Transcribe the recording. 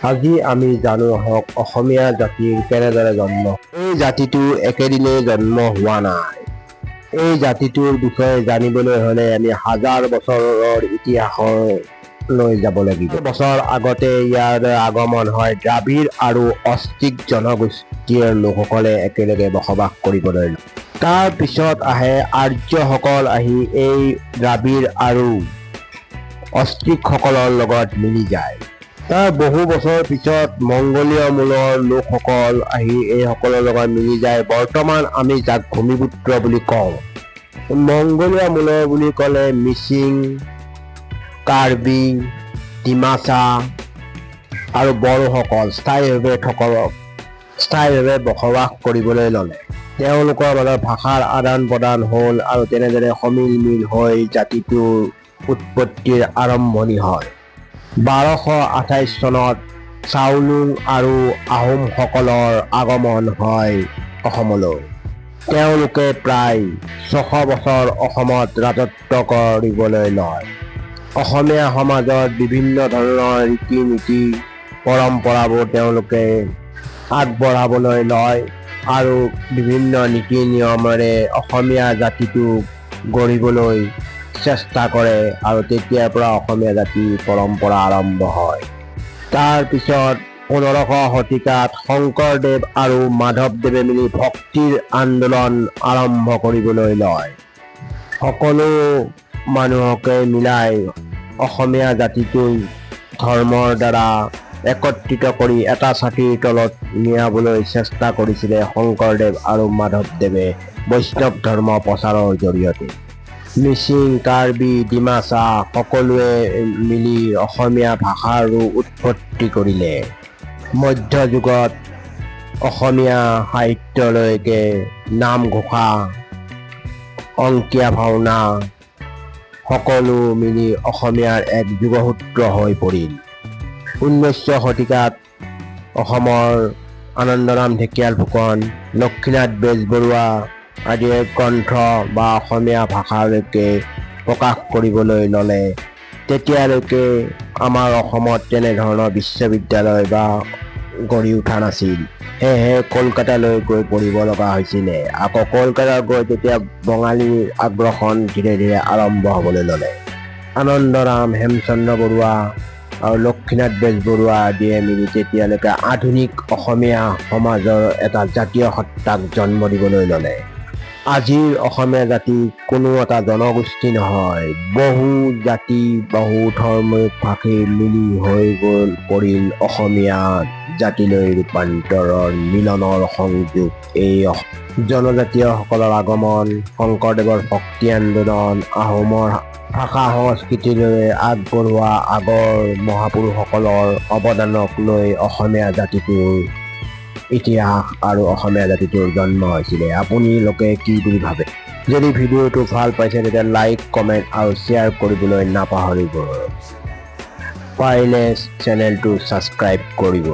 আজি আমি জানো আহক অসমীয়া জাতিৰ কেনেদৰে জন্ম। এই জাতিটো একেদিনেই জন্ম হোৱা নাই। এই জাতিটোৰ বিষয়ে জানিবলৈ হ'লে আমি হাজাৰ বছৰৰ ইতিহাসলৈ যাব লাগিব। বছৰ আগতে ইয়াৰ আগমন হয়। দ্ৰাবিড় আৰু অষ্ট্ৰিক জনগোষ্ঠীৰ লোকসকলে একেলগে বসবাস কৰিবলৈ লয়। তাৰ পিছত আহে আৰ্যসকল, আহি এই দ্ৰাবিড় আৰু অষ্ট্ৰিকসকলৰ লগত মিলি যায়। তাৰ বহু বছৰ পিছত মংগোলীয় মূলৰ লোকসকল আহি এইসকলৰ লগত মিলি যায়। বৰ্তমান আমি যাক ভূমিপুত্ৰ বুলি কওঁ। মংগোলীয় মূলৰ বুলি ক'লে মিচিং, কাৰ্বি, ডিমাচা আৰু বড়োসকল স্থায়ীভাৱে বসবাস কৰিবলৈ ল'লে। তেওঁলোকৰ মাজত ভাষাৰ আদান প্ৰদান হ'ল আৰু তেনেদৰে সমিল মিল হৈ জাতিটোৰ উৎপত্তিৰ আৰম্ভণি হয়। 1228 চনত চাওলুং আৰু আহোমসকলৰ আগমন হয় অসমলৈ। তেওঁলোকে প্ৰায় 600 বছৰ অসমত ৰাজত্ব কৰিবলৈ লয়। অসমীয়া সমাজত বিভিন্ন ধৰণৰ ৰীতি নীতি, পৰম্পৰাবোৰ তেওঁলোকে আগবঢ়াবলৈ লয় আৰু বিভিন্ন নীতি নিয়মেৰে অসমীয়া জাতিটোক গঢ়িবলৈ চেষ্টা কৰে আৰু তেতিয়াৰ পৰা অসমীয়া জাতিৰ পৰম্পৰা আৰম্ভ হয়। তাৰ পিছত 15শ শতিকাত শংকৰদেৱ আৰু মাধৱদেৱে মিলি ভক্তিৰ আন্দোলন আৰম্ভ কৰিবলৈ লয়। সকলো মানুহকে মিলাই অসমীয়া জাতিটোক ধৰ্মৰ দ্বাৰা একত্ৰিত কৰি এটা ছাতিৰ তলত নিয়াবলৈ চেষ্টা কৰিছিলে শংকৰদেৱ আৰু মাধৱদেৱে বৈষ্ণৱ ধৰ্ম প্ৰচাৰৰ জৰিয়তে। মিচিং, কাৰ্বি, ডিমাচা সকলোৱে মিলি অসমীয়া ভাষাৰো উৎপত্তি কৰিলে। মধ্যযুগত অসমীয়া সাহিত্যলৈকে নামঘোষা, অংকীয়া ভাওনা সকলো মিলি অসমীয়াৰ এক যোগসূত্ৰ হৈ পৰিল। 19শ শতিকাত অসমৰ আনন্দৰাম ঢেকিয়াল ফুকন, লক্ষ্মীনাথ বেজবৰুৱা আদিয়ে গ্ৰন্থ বা অসমীয়া ভাষালৈকে প্ৰকাশ কৰিবলৈ ল'লে। তেতিয়ালৈকে আমাৰ অসমত তেনেধৰণৰ বিশ্ববিদ্যালয় বা গঢ়ি উঠা নাছিল। সেয়েহে কলকাতালৈ গৈ পঢ়িব লগা হৈছিলে। আকৌ কলকাতাত গৈ তেতিয়া বঙালীৰ আগ্ৰাসন ধীৰে ধীৰে আৰম্ভ হ'বলৈ ল'লে। আনন্দৰাম, হেমচন্দ্ৰ বৰুৱা আৰু লক্ষ্মীনাথ বেজবৰুৱা আদিয়ে মিলি তেতিয়ালৈকে আধুনিক অসমীয়া সমাজৰ এটা জাতীয় সত্তাক জন্ম দিবলৈ ল'লে। আজিৰ অসমীয়া জাতি কোনো এটা জনগোষ্ঠী নহয়, বহু জাতি, বহু ধৰ্ম ভাষী মিলি হৈ গ'ল পৰিল অসমীয়া জাতিলৈ ৰূপান্তৰৰ মিলনৰ সংযোগ। এই জনজাতীয়সকলৰ আগমন, শংকৰদেৱৰ ভক্তি আন্দোলন, আহোমৰ ভাষা সংস্কৃতিলৈ আগবঢ়োৱা আগৰ মহাপুৰুষসকলৰ অৱদানক লৈ অসমীয়া জাতিটোৰ ইতিহাস আৰু অসমীয়া জাতিটোৰ জন্ম হৈছিলে। আপোনালোকে কি বুলি ভাবে? যদি ভিডিঅ'টো ভাল পাইছে, তেতিয়া লাইক, কমেণ্ট আৰু শ্বেয়াৰ কৰিবলৈ নাপাহৰিব। পাৰিলে চেনেলটো ছাবস্ক্ৰাইব কৰিব।